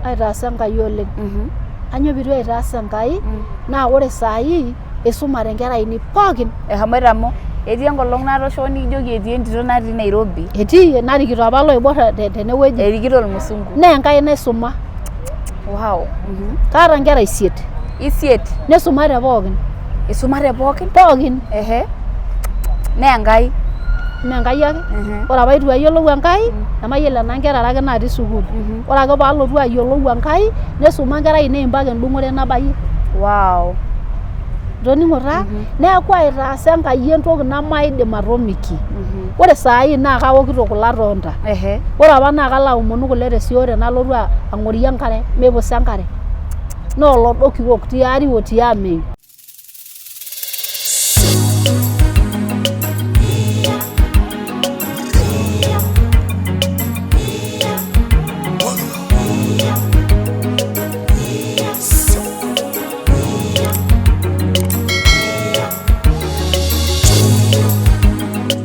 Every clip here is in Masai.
Aitaasa Enkai oleng. Kanyoo pitu aitaas Enkai? Naa ore saai isumate inkera ainei pookin. Eshomoita amu etii enkolong natooshoko nikijoki etii entito natii Nairobi. Etii narikito apa iloibor tenewueji. Erikito ilmusungu. Naa Enkai naisuma. Wow. Kaata inkera isiet. Isiet? Nisumate pookin. Isumate pookin? Pookin. Ehe. Naa Enkai. Mee Enkai ake. Ore apa eitu ayiolou Enkai, nemayiolo enaa nkera are ake natii sukuul. Ore ake paalotu ayiolou Enkai, nisuma nkera ainei mpaka endung'ore nabayie. Wow. Itoning'o taa? Neeku aitaasa Enkai entoki nemaidim atomiki. Ore saai naa kaokito kule atonta. Ore apa naa kalo aomonu kule tesiore nalotu ang'orie enkare meipusa enkare. Naa olodo kiwok tiari o tiameyu.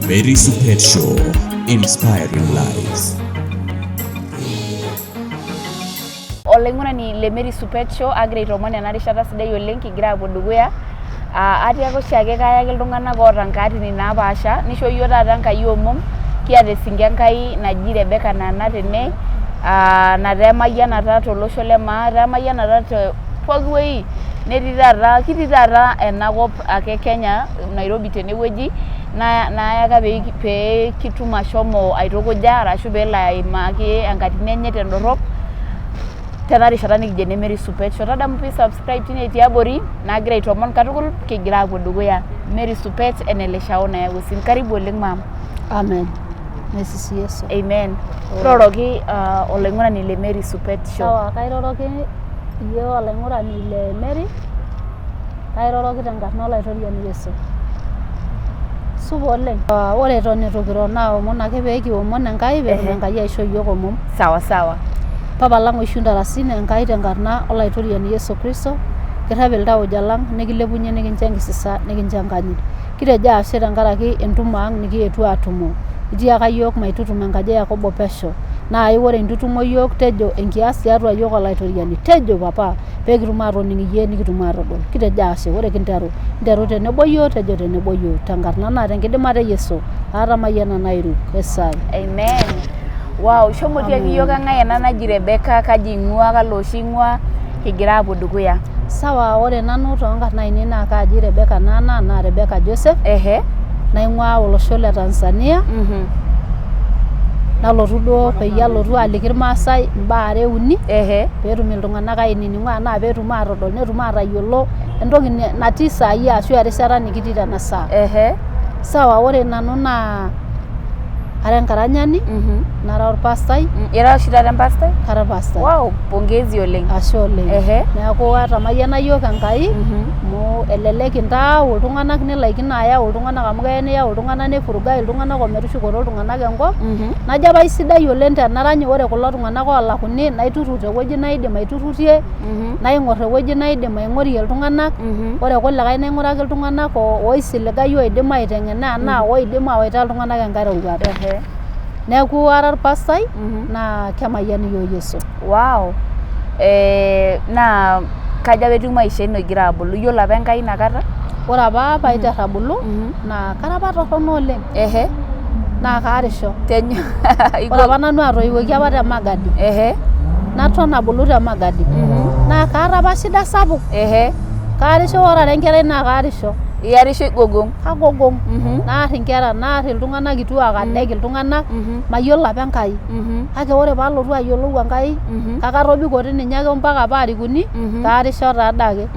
Mary Supet Show, inspiring lives. Olaing'urani le Mary Supet Show agira aitoomon ena rishata sidai oleng kigira aapuo dukuya. Uh, atiaka oshiake kayaki iltung'anak oota nkaatini naapaasha nisho iyiook taata Enkai omom kiata esinka Enkai naji Rebecca Nana tene uh, nataa emayianata tolosho le maa etaa emayianata te pooki wueji netii taata kitii taata enakop ake Kenya Nairobi tenewueji nayaka pee kitum ashomo aitukuja arashu peelo aimaki enkatini enye tendorrop tena rishata nikijo ene Mary Supet Show. Tadamu pee subscribe tine tiabori nagira aitoomon katukul kigira aapuo dukuya. Mary Supet ene Leshao nayau osim. Karibu oleng maam. Amen. Nesisi Yesu. Amen. Roroki olaing'urani le Mary Supet Show. Sawa, kairoroki iyie olaing'urani le Mary. Kairoroki tenkarna Olaitoriani Yesu. Supa oleng. Ah, ore eton eitu kiro naa omon ake pee kiomon Enkai peetum Enkai aishoo iyiook omom. Sawa sawa. Papa lang oishu intarasin Enkai tenkarna Olaitoriani Yesu Kristo, kirrep iltauja lang nikilepunye nikincho enkisisa nikincho enkanyit. Kitejo ashe tenkaraki entumo ang nikietuo atumo. Itiaka iyiook maitutum enkaji e Yakobo pesho. Naa ore intutumo iyiook tejo enkias tiatua iyiook Olaitoriani. Tejo papa. pee kitum aatoning iyie nikitum aatodol. Kitejo ashe, ore kinteru, nteru tenebo iyiook, tejo tenebo iyiook, tenkarna naa tenkidimata e Yesu, aatamayiana nairuk, esai. Amen. Wow, shomo tiaki iyiook kang'ae ena naji Rebecca, kaji ing'ua, kalo osho ing'ua, kigira aapuo dukuya. Sawa, ore nanu toonkarn ainei naa kaaji Rebecca Nana anaa Rebecca Joseph. Ehe. Naing'ua olosho le Tanzania. Nalotu duo peyie alotu aliki irmaasai imbaa are uni. Ehe. Peetum iltung'anak ainining'o anaa peetum aatodol netum aatayiolo entoki natii saai ashu erishata nikitii tena saa. Ehe. Sawa, ore nanu naa ara enkaranyani nara orpastai. Ira oshi taata empastai? Kara orpastai. Wow, pongezi oleng. Ashe oleng. Ehe. Neeku etamayiana iyiook Enkai amu elelek intau iltung'anak nilaikino ayau iltung'anak amu keya niyau iltung'anak nifurugae iltung'anak ometushukoto iltung'anak enkop. Najo apa aisidai oleng tenarany ore kulo tung'anak oolakuni naiturrur tewueji naidim aiturrurie naing'orr ewueji naidim aing'orie iltung'anak ore kulikae naing'uraki iltung'anak oisiligayu oidim aiteng'ena anaa oidim awaita iltung'anak enkae roruata. Neeku ara orpastai naa kemayian iyiook Yesu. Wow. Naa kaja apa etiu maisha ino igira abulu? Iyiolo apa Enkai inakata? Ore apa paiter abulu naa kara apa torrono oleng. Ehe. Naa kaarisho. Tenyo. Ore apa nanu atoiwuoki apa te Magadi. Ehe. Naton abulu te Magadi. Naa kaata apa shida sapuk. Ehe. Kaarisho ore ara enkerai naa kaarisho. Iyarisho igogong. Kagogong. Naar inkera, naar iltung'anak kituak, adek iltung'anak. Mayiolo apa Enkai. Kake ore paalotu ayiolou Enkai, kake atobiko dii ninye ake mpaka paarikuni, kaarisho taa adake.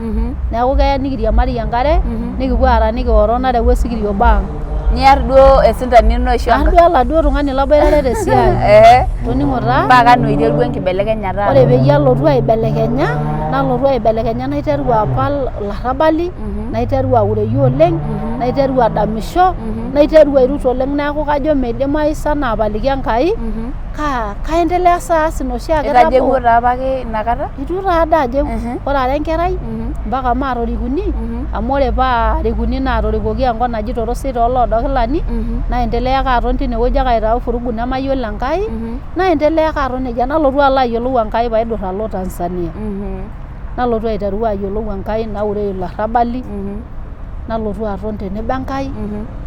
Neeku keya nikiriamari enkare, nikipuo aara nikioro nareu osikiria obo ang'. Niar duo esintani ino aisho Aar duo oladuo tung'ani laboitare te siai. Ehe. Toning'o taa. Paa kanu iterua enkibelekenyata? Ore peyie alotu aibelekenya, nalotu aibelekenya naiteru apal ilarrabali, naiteru aureyu oleng. Naiteru adamisho, naiteru airut oleng, neeku kajo meidimayu sana apaliki Enkai. Kaa kaendelea sa aas ina oshiake Itajeuo taa apake inakata? Eitu taa dii ajeu. Ore ara enkerai mpaka maatorikuni, amu ore paa arikuni naatorikoki enkop naji Torosei tooloodokilani, naendelea ake aton tinewueji ake aitau vurugu nemayiolo Enkai, naendelea ake aton nejia, nalotu alo ayiolou Enkai paidur alo Tanzania. Nalotu aiteru ayiolou Enkai naure ilarrabali, nalotu aton tenebo Enkai,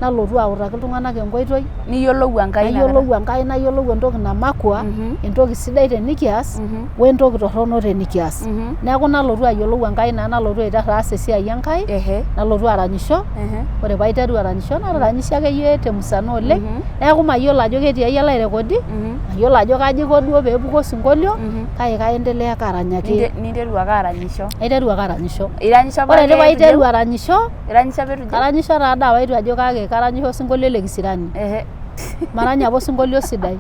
nalotu autaki iltung'anak enkoitoi. Niyiolou Enkai inakata. Nayiolou Enkai, nayiolou entoki namakwa, entoki sidai tenikias, we entoki torrono tenikias. Neeku nalotu ayiolou Enkai naa nalotu aiter aas esiai Enkai, nalotu aranyisho, ore paiteru aranyisho nataranyishe akeyie temusano oleng, neeku mayiolo ajo ketiai alo airekodi, mayiolo ajo kaji aiko duo peepuku osinkolio, kake kaendelea ake aranyaki. Ninteru ake aranyisho. Aiteru ake aranyisho. Iranyisho apa Ore ake paiteru eitu aranyisho, Iranyisho apa eitu ijeu? Karanyisho taa doi apa eitu ajo kake karanyisho osinkolio le kisirani. Marany apa osinkolio sidai.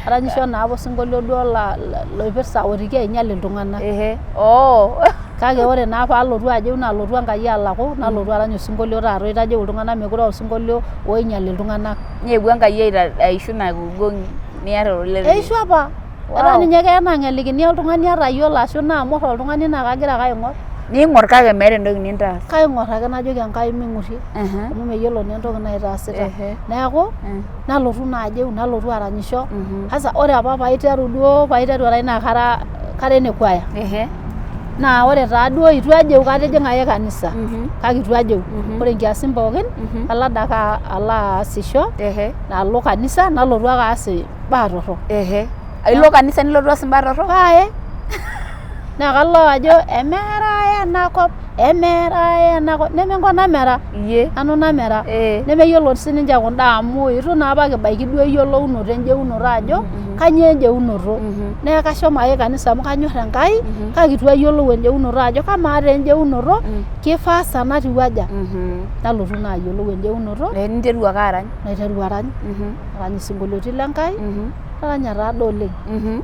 Karanyisho naa apa osinkolio duo loipirta otiki ainyal iltung'anak. Oo. Kake ore naa paalotu ajeu nalotu Enkai alaku nalotu arany osinkolio taata oitajeu iltung'anak mekure aa osinkolio oinyal iltung'anak. Neewuo Enkai aishu ina kugong'i niar olorere. Eishu apa. Etaa ninye keya naang'elikini oltung'ani atayiolo ashu naamor oltung'ani naa kagira ake aing'or. Ning'or kake meeta entoki nintaas. Kaing'or ake najoki Enkai ming'urie amu meyiolo naa entoki naitaasita. Neeku nalotu naa ajeu nalotu aranyisho. Sasa ore apa paiteru duo paiteru arany naa kara ene kwaya. Naa ore taa duo eitu ajeu katijing'a ake kanisa kake eitu ajeu. Ore nkiasin pookin kalo adake alo aasisho alo kanisa nalotu ake aas imbaa torrok. Ehe. Ilo kanisa nilotu aas imbaa torrok? Pae. Naa kalo ajo emera enakop, emera enakop, neme enkop namera. Iyie. Nanu namera. Eh. Nemeyiolo sininche kunda amu eitu naa apa kibaiki duo eyiolounoto enjeunoto ajo kanyoo enjeunoto. Neeku kashomo ake kanisa amu kanyorr Enkai kake eitu ayiolou enjeunoto ajo kamaa taa enjeunoto kifaa sa natiu aja. Nalotu naa ayiolou enjeunoto. Ninteru ake arany. Naiteru arany. Arany isinkolioitin le Nkai, naranya taa doi oleng.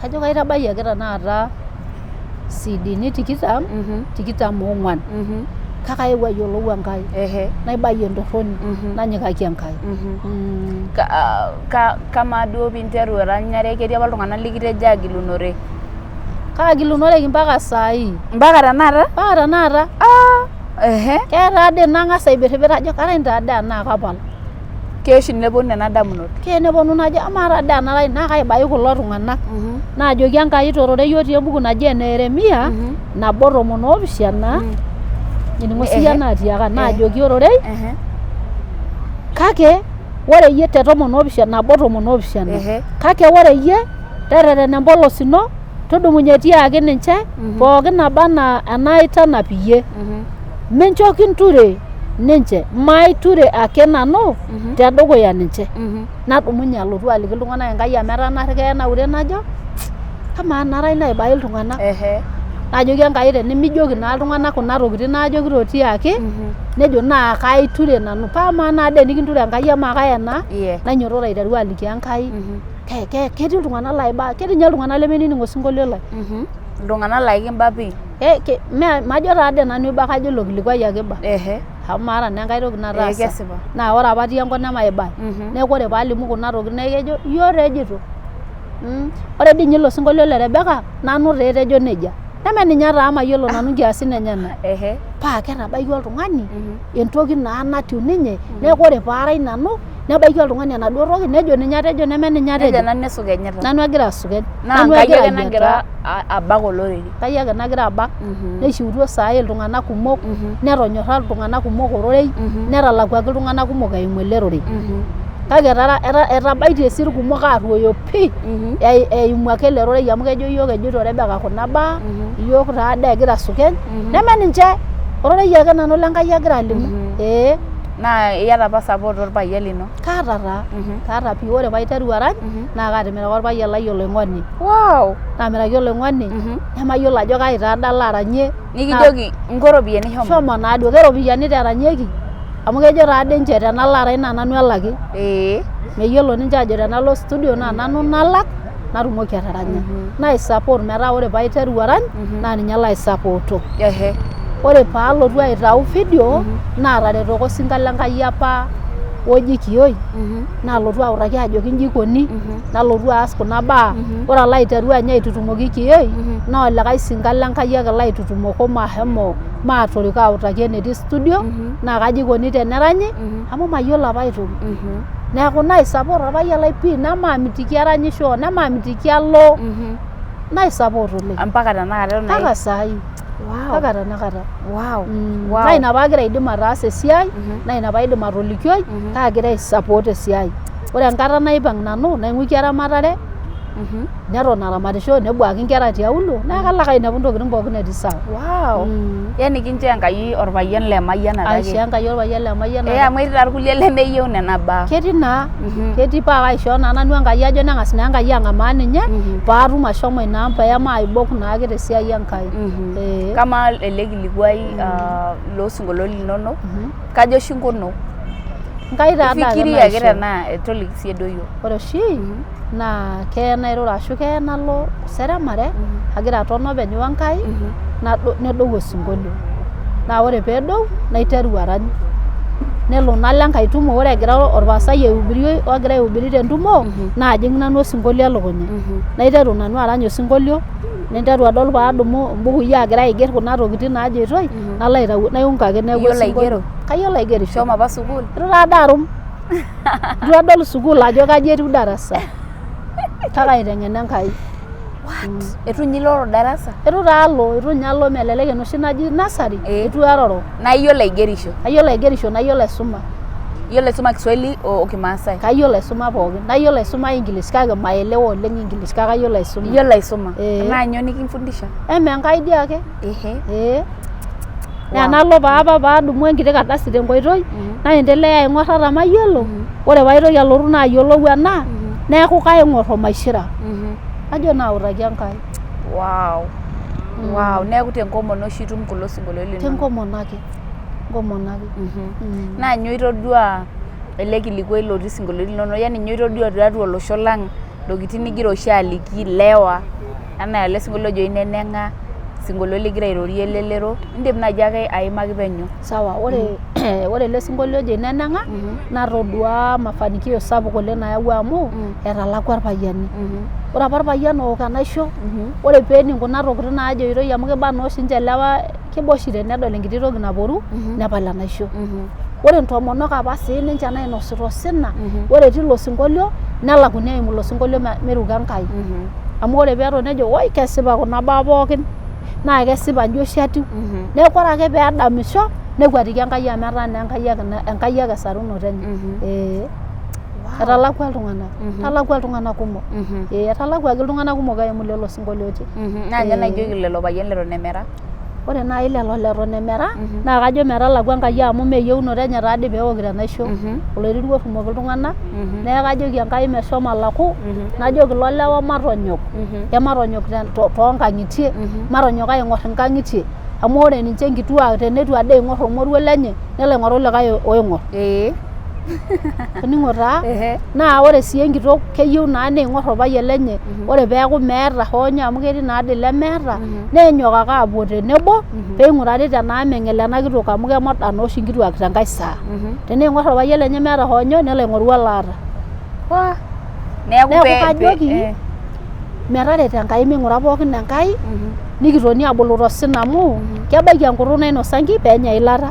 Kajo kaitabayie ake tenakata CD-ni tikitam, tikitam oong'uan. Kake aewuo ayiolou Enkai, naibayie entorroni, nanyikaki Enkai. Kamaa duo piinteru eranyare ketii apa iltung'anak likitejo agilunore? Kaagilunoreki mpaka saai. Mpaka tenakata? Mpaka tenakata. Keya taa dii nang'as aibirribir ajo karany taa dii anaa kapal. Keya oshi neponu nena damunot. Keya neponu najo amaa taa dii enarany naa kaibayu kulo tung'anak. Naajoki Enkai torore iyiook te mbuku naji ene Yeremia nabo tomon oopishana ening'o siiyie enaatiaka naajoki ororei kake ore iyie te tomon oopishana nabo tomon oopishana kake ore iyie terretena empolos ino tudumunye tiaki ninche pookin naba anaa enaitanap iyie. Mincho kinture ninche, maiture ake nanu tedukuya ninche. Nadumunye alotu aliki iltung'anak Enkai amu etaa naarri keya naure najo kamaa nara naibayu iltung'anak. Najoki Enkai tenimijoki naa iltung'anak kuna tokitin naajokito tiaki, nejo naa kaiture nanu. Paa amaa naa dii enikinture Enkai amaa kaena? Nainyototo aiteru aliki Enkai. Ketii iltung'anak laiba, ketii ninye iltung'anak lemeining osinkolio lai. Iltung'anak laa ekimba pii. Majo taa dii nanu aiba kajo ilo kilikuai ake aiba. Amu maata naa enkae toki nataasa. Kesipa. Naa ore apa atii enkop nemaiba. Neeku ore paalimu kuna tokitin naa kejo iyiook taa ejito. Ore dii ninye ilo sinkolio le Rebecca nanu taa etejo nejia. Neme ninye taa mayiolo nanu nkiasin enyenak. Paa ketabaikia oltung'ani entoki naa natiu ninye neeku ore paarany nanu nebaiki oltung'ani enaduo toki nejo ninye atejo neme ninye Nejo atejo. nanu esukenyita. Nanu agira asukeny. Naa Nanu Enkai agira ake nagira ayiataa. abak olorere. Enkai ake nagira abak. Neishiutua saai iltung'anak kumok, netonyorra iltung'anak kumok ororei, netalakuaki iltung'anak kumok eimu ele rorei. Kake etabaitie sii irkumok aarruoyo pii eimu ake ele rorei amu kejo iyiook ejoito Rebecca kuna baa, iyiook taa dii egira asukeny, neme ninche, ororei ake nanu le Nkai agira alimu. Ee. Naa iyata apa support olpayian lino? Kaata taa, kaata pii. Ore paiteru arany naa kaatimiraka olpayian lai oloing'oni. Wow! Naamiraki oloing'oni nemayiolo ajo kai taa ade alo aranyie. Nikijoki inko ropiyiani shomo. Shomo naaduo, keropiyiani taa eranyieki amu kejo taa dii ninche tenalo arany naa nanu elaki. Meyiolo ninche aajo tenalo studio naa nanu nalak natumoki ataranya. Naisupport metaa ore paiteru arany naa ninye laisapooto. Ore paalotu aitau video naataretoko osinka le Nkai apa oji Kioi nalotu autaki ajoki inji ikoni nalotu aas kuna baa. Ore alo aiteru anya aitutumoki Kioi naa olikae sinka le Nkai ake laitutumoko mashomo maatoriko autaki enetii studio naa kaji ikoni teneranyi amu mayiolo apa aitoki. Neeku naisupport orpayian lai pii nemaamitiki aranyisho nemaamitiki alo naisupport oleng. Mpaka tenakata eton Mpaka saai. Wow. Mpaka tenakata. Wow. Naa ina paagira aidim ataasa esiai naa ina paaidim atolikioi kaagira aisupport esiai. Ore enkata naipang nanu naing'uiki eramatare neton aramatisho nebuaki inkera tiaulo naa kalo ake ainepu intokitin pookin etii sawa. Wow. Yani kinchoo Enkai orpayian le mayianata ake. Aishoo Enkai orpayian le mayianata. Eh, amu etii taa irkulie lemeyieu nena baa. Ketii naa. Ketii paa kaishoo naa nanu Enkai ajo neng'as naa Enkai ang'amaa ninye paatum ashomo ina amba emaibok naake tesiai Enkai. Eh. Kamaa ele kilikuai loosinkolioitin linonok, kajo oshi inkunu? Enkai taa adake Ifikiria ake naisho. tenaa toliki siiyie duo iyiok. Ore oshi naa keya nairura ashu keya nalo seremare agira aton openy o Enkai nedou osinkolio. Naa ore peedou naiteru arany. Nelo nalo enkae tumo ore egira orpastai aihubiri ogira aihubiri tentumo naajing nanu osinkolio elukunya. Naiteru nanu arany osinkolio ninteru adol paadumu imbukui agira aigerr kuna tokitin naajoitoi nalo aitau naiunga ake neeku Iyiolo osinkolio. aigero? Kayiolo aigerisho. Shomo apa sukuul? Itu taadoi arum. Itu adol sukuul ajo kaji etiu darasa. Kake aiteng'ena Enkai. What? Itu ninye ilo darasa? Itu taa alo, itu ninye alo melelek enoshi naji nursery, itu aroro. Naa iyiolo aigerisho? Kayiolo aigerisho nayiolo aisuma. Iyiolo aisuma Kiswahili o Kimaasai? Kayiolo aisuma pookin. Nayiolo aisuma English kake maelewa oleng English kake kayiolo aisuma. Iyiolo aisuma? Eh. Naa nyoo nikifundisha? Eme Enkai dii ake. Ehe. Ee. Naa enalo paapa paadumu enkiti kardasi tenkoitoi naendelea aing'or ata mayiolo, ore paitoki alotu naayiolou ena, neeku kaing'or omaishira. Ajo nautaki Enkai. Wow. Wow. Neeku tenkomono oshi itum kulo sinkolioitin linonok. Tenkomono ake. Nkomono ake. Naa nyoo itodua ele kilikuai lotii isinkolioitin linonok, yani nyoo itodua tiatua olosho lang ntokitin nigira oshi aliki ilewa anaa ele sinkolio ojo ineneng'a, sinkolio ligira airorie elelero, indim naaji ake aimaki penyo. Sawa, ore ore ele sinkolio ojo ineneng'a natodua mafanikio sapuk oleng nayawua amu etalakua irpayiani. Ore apa orpayian ook enaisho, ore peening kuna tokitin naajoitoi amu kiba naa oshi ninche ilewa kiba oshi tenedol enkiti toki naporu nepal enaisho. Ore intomonok apa siininche nainosita osina, ore tilo sinkolio nelakuni eimu ilo sinkolio miruko Enkai. Amu ore peeton nejo woi kesipa kuna baa pookin naa kesipa inji oshi etiu. Neeku ore ake peedamisho nekuatiki Enkai amu etaa naa Enkai ake Enkai ake esarunoto enye. Ee. Etalakua iltung'anak, etalakua iltung'anak kumok. Ee etalakuaki iltung'anak kumok eimu lelo sinkolioitin. Naa ninye naijoki lelo payian leton emera. Ore naaji lelo leton emera naa kajo metalakua Enkai amu mee eyieunoto enye taadii peewokito enaisho. Oloirirewuo orumoki iltung'anak neeku kajoki Enkai meshomo alaku najoki ilo lewa matonyok, ematonyok toonkang'itie, matonyok aing'orr inkang'itie amu ore ninche inkituak teneitu ade eing'orr ormoruo lenye nelo aing'oru likae oing'orr. Itoning'o taa? Naa ore sii enkitok keyieu naa neing'orr orpayian lenye ore peeku meeta hoo nyoo amu ketii naa dii lemeeta nenyok ake aapuo tenebo peing'urari tenaa meng'el ena kitok amu kemoda naa oshi inkituak tenkae saa. Teneing'orr orpayian lenye meeta hoo nyoo nelo aing'oru olaata. Neeku Neeku kajoki metareto Enkai ming'ura pookin Enkai nikitoni aabulu tosina amu kebaiki enkutuk nainosa nki peenya eilata.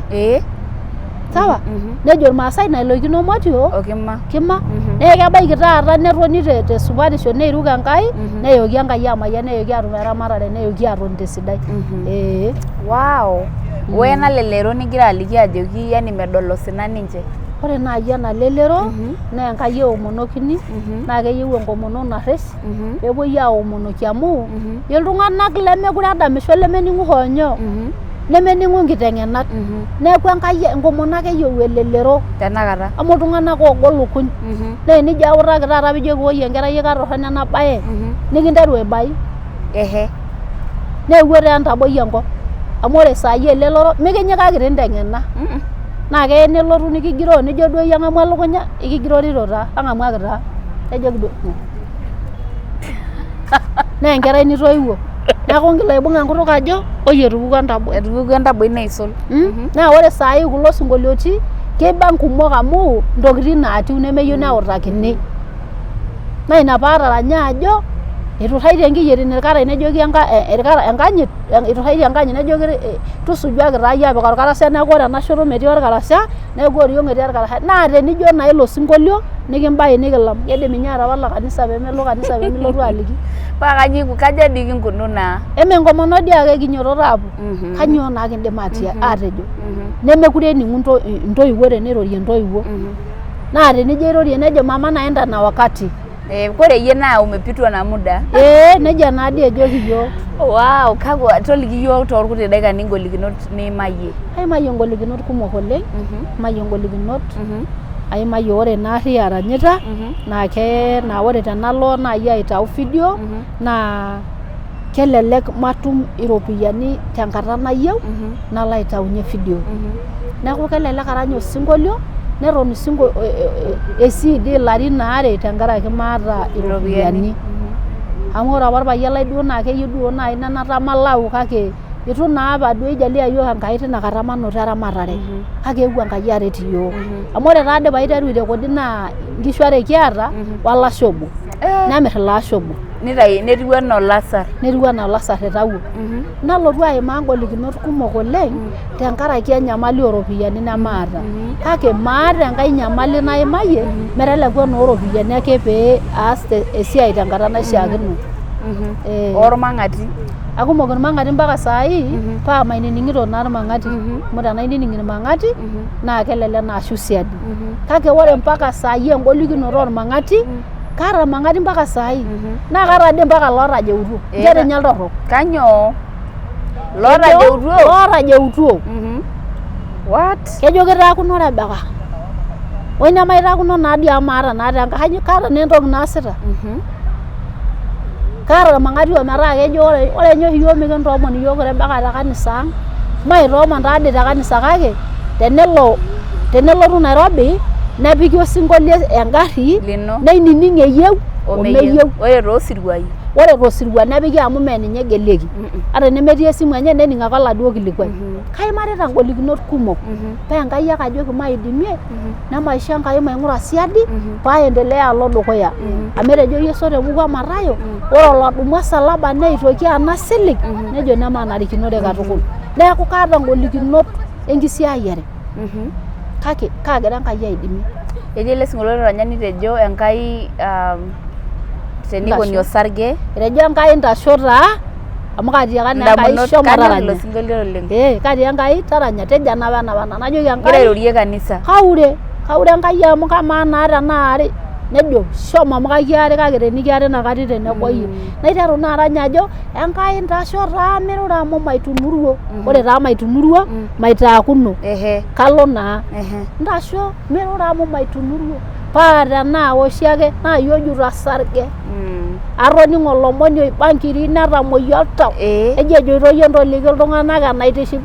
Sawa? Nejo irmaasai nailoikino motio Okima. kima. Naa kebaiki taata netoni te supatisho neiruk Enkai neyooki Enkai amayian neyooki aatum eramatare neyooki aatoni tesidai. Ee. Wow. Wo ena lelero nigira aliki ajoki yani medol osina ninche. Ore naaji ena lelero naa Enkai eomonokini naa keyieu enkomono narresh peepuoi aomonoki amu iltung'anak lemekure edamisho lemening'u hoo nyoo nemening'u nkiteng'enat. Neeku Enkai enkomono ake eyieu elelero Tenakata. amu iltung'anak oogol lukuny. Naa enijo autaki taata piijoki woi enkerai ai katorrono ena baye nikinteru aibai. Ehe. Neewuo taa entaboi enkop amu ore saai elelero mikinyikaki tinteng'ena. Naa keya nelotu nikigiroo nijo duo iyie ang'amu elukunya ikigirorito taa tang'amuaki taa nejoki duo naa enkerai nitoiwuo. Neeku ngila aibung enkutuk ajo oi etupukuo entaboi. Etupukuo entaboi naisul. Naa ore saai kulo sinkolioiti keiba nkumok amu ntokitin naatiu nemeyieu neutakini. Naa ina paataranya ajo eiturraitie nkiyitin ilkarash nejoki enkanyit eiturraitie enkanyit nejoki tusujuaki taa iyie aapik olkarasha neeku ore ena shoto metii olkarasha neeku oriong etii olkarasha. Naa tenijo naa ilo sinkolio nikimbai nikilam. Keidim ninye atapala kanisa peemelo kanisa peemilotu aliki. Paa kaji kaja dii kinkunu naa? Eme enkomono dii ake kinyototo aapuo. Kanyoo naa kindim aatejo? Nemekure ening'u intoiwuo teneirorie intoiwuo. Naa tenijo airorie nejo mama naenda na wakati. Eh, kore iyie naa umepitwa na muda. Ee nejia naa dii ejoki iyiook. Wow, kakwa toliki iyiook toorkuti daikani ingolikinot niimayie. Aimayie ingolikinot kumok oleng, aimayie ingolikinot, aimayie ore naarri aranyita naa ke naa ore tenalo naaji aitau video naa kelelek matum iropiyiani tenkata nayieu nalo aitaunye video. Neeku kelelek arany osinkolio neton e CD ilarin aare tenkaraki maata iropiyiani. Amu ore apa orpayian lai duo naa keyieu duo naaji nenatamalau kake itu naa apa duo eijalia iyiook Enkai tinakata manoto eramatare kake eewuo Enkai aret iyiook. Amu ore taadi paiteru airekodi naa nkishu are kiata olashe obo nemir ilo ashe obo. Nitai netiu anaa olasar. Netiu anaa olasar itawuo. Nalotu aimaa ngolikinot kumok oleng tenkaraki enyamali ooropiyiani nemaata. Kake maata enkae nyamali naimayie meteleku enooropiyiani ake pee aas esiai tenkata naishiakino. Ormang'ati. Akumok irmang'ati mpaka saai paa mainining'ito naa irmang'ati amu tenainining irmang'ati naa kelelek naa ashu siadi. Kake ore mpaka saai engolikinoto ormang'ati kaata irmang'ati mpaka saai naa kaata dii mpaka lootajeutuo. Nchere ninye iltorrok. Kanyoo? Lootajeutuo? Lootajeutuo. What? Kejo kitaakuno Rebecca. Oi nemaitaakuno naa dii amu maata naa tenkai kaata naa entoki naasita. Kaata ormang'ati ometaa kejo ore ore ninye oshi iyiook mikintoomon iyiook Rebecca te kanisa ang', maitoomon taadii te kanisa kake tenelo tenelotu Nairobi nepiki osinkolio engarri Lino. neinining eyieu omeyieu. Ore toosiruai. Ore tosirua nepiki amu mee ninye egelieki. Ata enemetii esimu enye nening ake oladuo kilikuai. Kaimarita ngolikinot kumok paa Enkai ake ajoki maidimie nemaisho Enkai maing'ura siadi paaendelea alo dukuya. Amu etejo Yesu te buku e Matayo ore olodumu osalaba neitoki ana silig nejo nemanarikinore katukul. Neeku kaata ngolikinot enkisiayiare kake kaagira Enkai aidimie. Etii ele sinkolio otaranya nitejo Enkai tenikoni osarge. Etejo Enkai ntasho taa amu kaatiaka naa Enkai Indamunot shomo kanyor ilo taranya. sinkolio oleng. Ee katiaka Enkai taranya tejo ena wena wena najoki Igira Enkai airorie kanisa. kaure kaure Enkai amu kamaa naa tenaa are nejo shomo amu kakiari kake tenikiari naa katii tenebo iyie. Naiteru naa arany ajo Enkai ntasho taa mirura amu maitunuruo. Ore taa maitunuruo maitaakuno kalo naa ntasho mirura amu maitunuruo paa tenaa oshiake naa iyie ojuto osarge. Atoning'o olomoni oiba nkiri netamoyia oltau. Eji ejoito iyie entoliki iltung'anak enaitiship.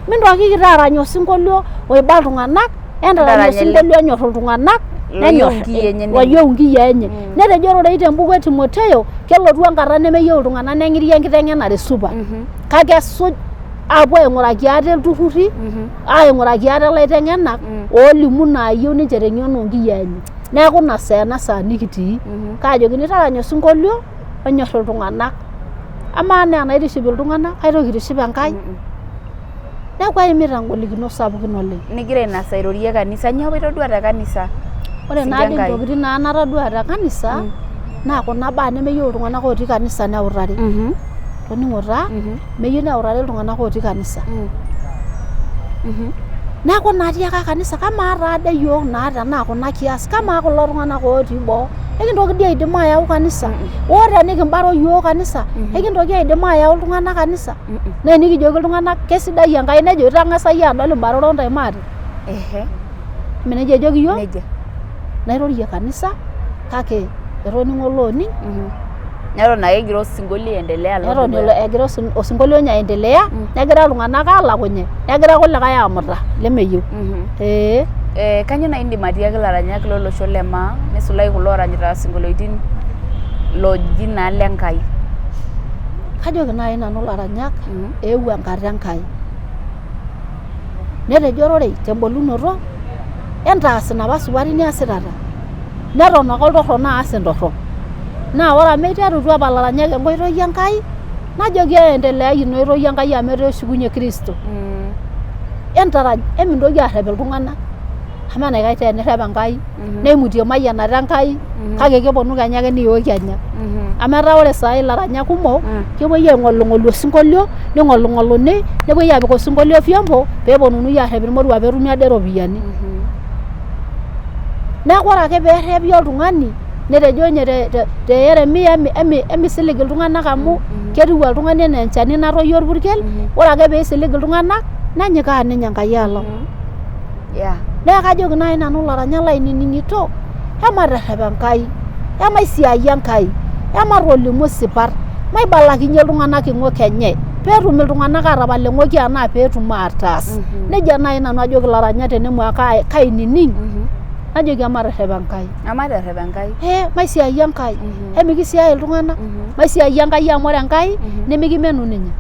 Mintokiki taa arany osinkolio oiba iltung'anak, entarany osinkolio onyor iltung'anak nenyor loyieu nkiyiaa enye. Netejo rorei tembuku e Timotheo kelotu enkata nemeyieu iltung'anak neng'iri enkiteng'enare supat. Kake esuj aapuo aing'uraki ate ilturruri, aing'uraki ate ilaiteng'enak oolimu inaayieu ninche teng'eno oonkiyiaa enye. Neeku ina saa ena saa nikitii. Kaajokini taranya osinkolio onyor iltung'anak. Amaa naa enaitiship iltung'anak kaitoki aitiship Enkai? Neeku aimita ingolikinot sapukin oleng. Nigira ainasaa airorie kanisa, nyoo apa itodua te kanisa? Ore naadii intokitin naa natadua te kanisa naa kuna baa nemeyieu iltung'anak otii kanisa neutari. Toning'o taa, meyieu neutari iltung'anak otii kanisa. Neeku naa atiaka kanisa kamaa taa dei iyiook naa tenaa kuna kias, kamaa kulo tung'anak otii boo ekintoki dii aidim ayau kanisa? Hoo tenikimbaro iyiook kanisa, ekintoki aidim ayau iltung'anak kanisa? Naa enikijoki iltung'anak kesidai Enkai nejo itang'asa iyie adol imbaroro ntae maate. Eme nejia ejoki iyiook? Nairorie kanisa kake etoning'o olooning. Neton ake egira osinkolio aendelea alo Neton dukuya. egira osinkolio ninye aendelea negira iltung'anak aalakunye negira kulikae aamuta lemeyieu. Ee. Kanyoo naaji indim atiaki ilaranyak lolosho le maa nisulaki kulo ooranyita isinkolioitin looji naa ile Nkai? Kajoki naaji nanu ilaranyak eewuo enkata Enkai. Netejo ororei tembolunoto entaas inapa supati niasitata. Neton ake oltorrono aas intorrok. Naa ore amu iterutua apa ilaranyak enkoitoi Enkai, najoki eendeleyai ina oitoi Enkai amu etaa eshukunye Kristo. Entarany, emintoki arrep iltung'anak amu enaikash taa enirrep Enkai neimutie emayianata Enkai kake keponu kenya ake niyooki anya. Amu etaa ore saai ilaranyak kumok kepuoi aing'oling'olu osinkolio ning'oling'oluni nepuoi aapik osinkolio vyombo pee eponunui aarrep irmoruak pee etumi ade iropiyiani. Neeku ore ake pee errepi oltung'ani netejo ninye te Yeremia emisilig iltung'anak amu ketiu oltung'ani enaa enchani natoyio orpurkel, ore ake pee isilig iltung'anak nenyikaa ninye Enkai alang. Neeku kajoki naaji nanu ilaranyak lainining'ito, ematerrep Enkai, emaisiayia Enkai, ematolimu isipat, maibalakinye iltung'anak ing'ok enye peetum iltung'anak atapal eng'oki anaa peetum ataas. Nejia naaji nanu ajoki ilaranyak tenemu ake kainining najoki ematerrep Enkai. Ematerrep Enkai. Ee maisiayia Enkai, emikisiai iltung'anak, maisiayia Enkai amu ore Enkai nemikimenu ninye.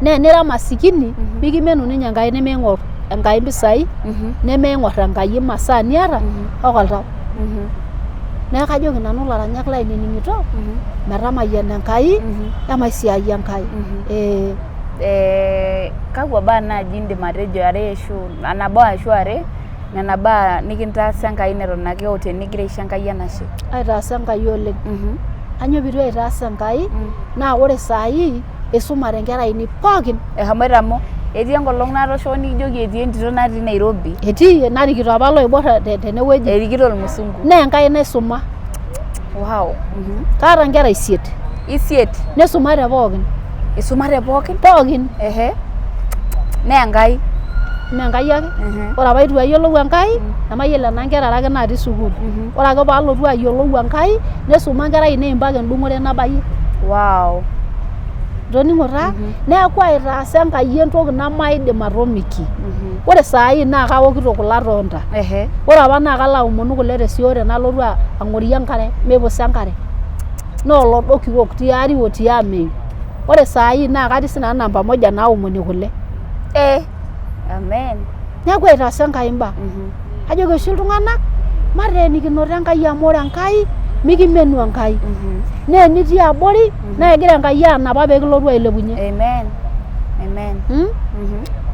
Naa enira masikini mikimenu ninye Enkai nemeing'or Enkai impisai nemeing'or Enkai imasaa niata kake oltau. Neeku kajoki nanu ilaranyak lainining'ito metamayiana Enkai emaisiayia Enkai. Ee. Kakwa baa naaji indim atejo are ashu nabo ashu are nena baa nikintaasa Enkai neton ake o tenigira aisho Enkai enashe? Aitaasa Enkai oleng. Kanyoo peitu aitaas Enkai naa ore saai isumate inkera ainei pookin. Eshomoita amu etii enkolong natooshoko nikijoki etii entito natii Nairobi. Etii narikito apa iloibor tenewueji. Erikito irmusungu. Naa Enkai naisuma. Wow. Kaata inkera isiet. Isiet? Nisumate pookin. Isumate pookin? Pookin. Ehe. Naa Enkai. Mee Enkai ake. Ore apa eitu ayiolou Enkai nemayiolo enaa nkera are ake natii sukuul. Ore ake paalotu ayiolou Enkai nisuma nkera ainei mpaka endung'ore nabayie. Wow. Itoning'o taa? Neeku aitaasa Enkai entoki nemaidim atomiki. Ore saai naa kaokito kule atonta. Ore apa naa kalo aomonu kule tesiore nalotu ang'orie enkare meipusa enkare. Naa olodo kiwok tiari o tiameyu. Ore saai naa katii sinanu namba moja naomoni kule. Eh. Amen. Neeku aitaasa Enkai imbaa. Ajoki oshi iltung'anak mateenikinoto Enkai amu ore Enkai mikimenu Enkai. Naa enitii abori naa kegira Enkai anapa pee kilotu ailepunye. Amen. Amen.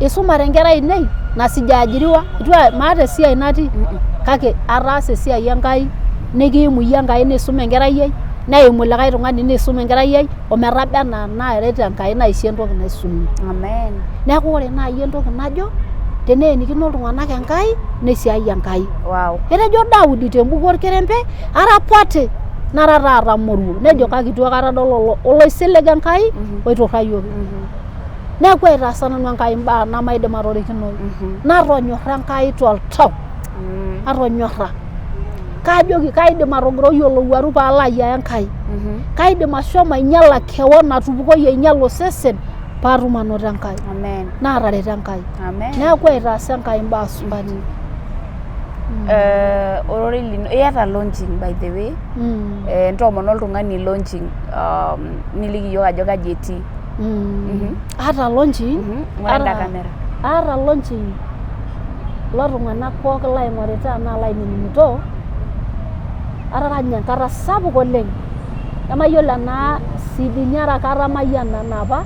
Isumate inkera ainei na sijaajiriwa itu maata esiai natii kake ataasa esiai Enkai nikiimu iyie Enkai nisum enkerai ai neimu likae tung'ani nisum enkerai ai ometaba enaa naaret Enkai naisho entoki naisumie. Amen. Neeku ore naaji entoki najo teneenikino iltung'anak Enkai neisiai Enkai. Wow. Etejo Daudi tembuku orkerembe arapate nara taata moruo nejo kake itu aikata adol oloisilig Enkai oiturrayioki. Neeku aitaasa nanu Enkai imbaa nemaidim atorikinoyu. Natonyorra Enkai toltau. Atonyorra. Kajoki kaidim atogiroi olowuaru paalo ayiaya Enkai. Kaidim ashomo ainyiala kewon atupukoyie ainyiala osesen paatum anoto Enkai. Amen. Naatareto Enkai. Amen. Neeku aitaasa Enkai imbaa supati. Ororei lino iyata launching by the way. Ntoomono oltung'ani launching niliki iyiok ajo kaji etii. Aata launching. Ng'ura enda camera. Aata launching kulo tung'anak pookin laing'orita anaa lainining'ito ataranya enkata sapuk oleng nemayiolo enaa CD-ni ara katamayiana napa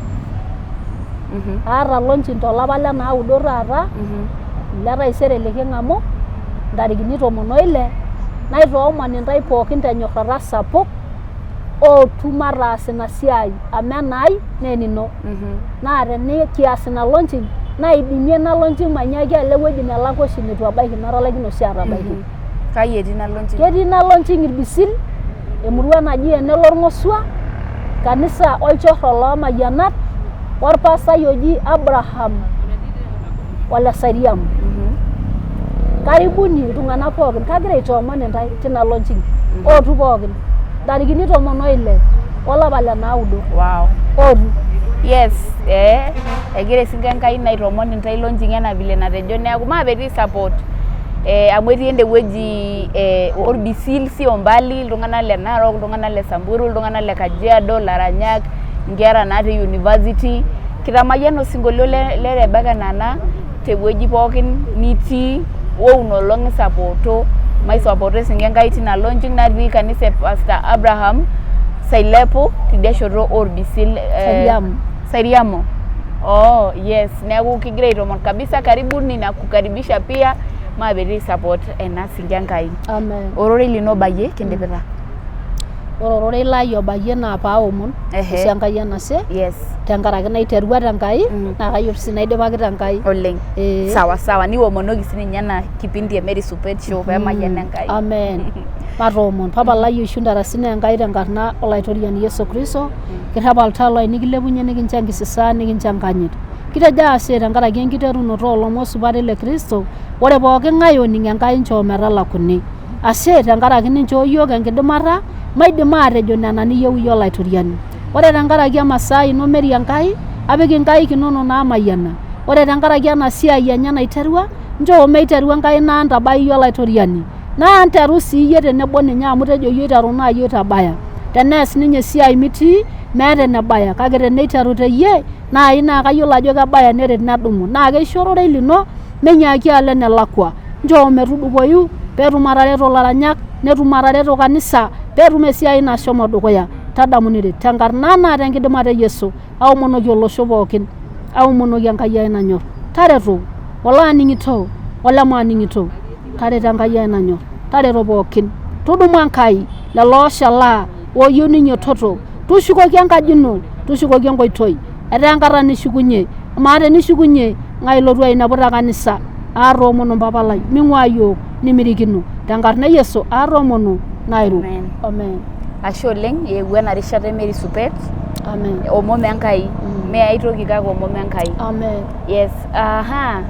aata launching tolapa le naudo taata le taisere liking'amu ntarikini 16 naitoomon intae pookin tenyorrata sapuk ootu mataas ina siai amu enaai naa enino. Naa tenikias ina launching naidimie ina launching mainyaaki alo ewueji nelakua oshi neitu abaiki natalaikine oshi atabaiki. Kai etii ina launching? Ketii ina launching Irbisil, emurua naji Enelorng'osua, kanisa olchorro loomayianat, orpastai oji Abraham ole Sairiamu. Karibuni iltung'anak pookin, kagira aitoomon intae tina launching ootu pookin ntarikini 16 olapa le naudo. Wow. Ootu. Yes, egira esinka Enkai aitoomon intae launching enaa vile natejo neeku maape tii support. Amu etii ende wueji Orbisil sio mbali, iltung'anak le Narok, iltung'anak le Samburu, iltung'anak le Kajiado, Laranyak, inkera natii university. Kitamayiana osinkolio le Rebecca Nana tewueji pookin nitii wou nolong isapoto maisapoto esinke Enkai tina launching natii kanisa e Pastor Abraham Sailepo tidia shoto Orbisil. Sairiamu. Sairiamu. Oh, yes. Neeku kigira aitomon kabisa, karibuni na kukaribisha pia maapeti support ena sinke Enkai. Amen. Ororei lino obayie kindipita. Ore ororei lai obayie naa paaomon aisho Enkai enashe tenkaraki naiterua tenkai naa kayieu sii naidipaki tenkai. Oleng. Sawa sawa, niwomonoki sininye ena kipindi e Mary Supet Show peemayian Enkai. Amen. Matoomon. Papa lai oishu ntarasina Enkai tenkarna Olaitoriani Yesu Kristo, kirrep oltau lai nikilepunye nikincho enkisisaa nikincho enkanyit. Kitejo ashe tenkaraki enkiterunoto oolomon supati le Kristo, ore pooki ng'ae oning Enkai nchoo metalakuni. Ashe tenkaraki ninchoo iyiook enkidimata maidima aatejo nena niyieu iyie Olaitoriani. Ore tenkaraki emasaai ino Mary Enkai, apik inkaik inono naamayiana. Ore tenkaraki ena siai enye naiterua, nchoo meiteru Enkai naa ntabai iyie Olaitoriani. Naa nteru sii iyie tenebo ninye amu tejo iyie oiteru naa iyie oitabaya. Teneas ninye esiai mitii, meeta enebaya, kake teneiteru teyie, naai naa kayiolo ajo kebaya neret nedumu. Naa keisho ororei lino menyaaki alo enelakua. Nchoo metudupoyu peetum atareto ilaranyak, netum atareto kanisa, peetum esiai ino ashomo dukuya. Tadamu niret. Tenkarna naa tenkidimata e Yesu, aomonoki olosho pookin, aomonoki Enkai ai nanyor. Tareto olaaning'ito olemaaning'ito. Tareto Enkai ai nanyor. Tareto pookin. Tudumu Enkai lelo ooshalaa ooyieu ninyototo. Tushukoki enkaji ino, tushukoki enkoitoi. Etaa enkata nishukunye. Amaa tenishukunye, ng'ae ilotu ainepu te kanisa? Aatoomono mpapa lai, ming'ua iyiook nimirikino. Tenkarna e Yesu aatoomono nairu. Amen. Amen. Ashe oleng eewuo ena rishata e Mary Supet. Amen. Omom Enkai. Mee ai toki kake omom Enkai. Amen. Yes. Aha.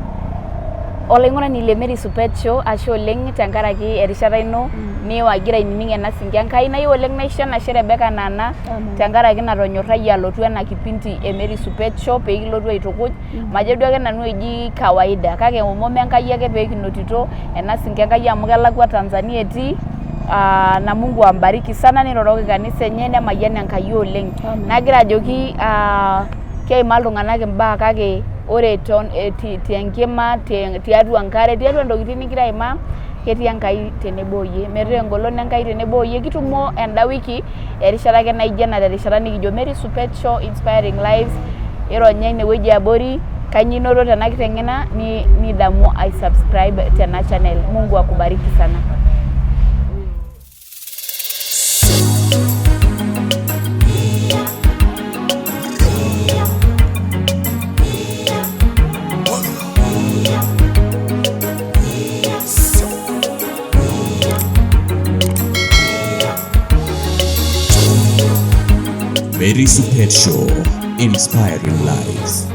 Olaing'urani le Mary Supet Show, ashe oleng tenkaraki erishata ino niwa agira ainining ena sinke Enkai. Nayieu oleng naisho enashe Rebecca Nana tenkaraki natonyorrayie alotu ena kipindi e Mary Supet Show pee kilotu aitukuj. Majo duo ake nanu eji kawaida kake omom Enkai ake pee kinotito ena sinke Enkai amu kelakua Tanzania etii. Na Mungu ambariki sana niroroki kanisa enye nemayian Enkai oleng. Nagira ajoki keimaa iltung'anak imbaa kake ore tenkima, tiatua enkare, tiatua intokitin nigira aimaa ketii Enkai tenebo oyie. Metaa engolon Enkai tenebo oyie. Kitumo enda wiki erishata ake naijo ena terishata nikijo Mary Supet Show Inspiring Lives. Ironya inewueji abori kainyoo inoto tena kiteng'ena nidamu ai subscribe tena channel. Mungu akubariki sana. Mary Supet Show, inspiring lives.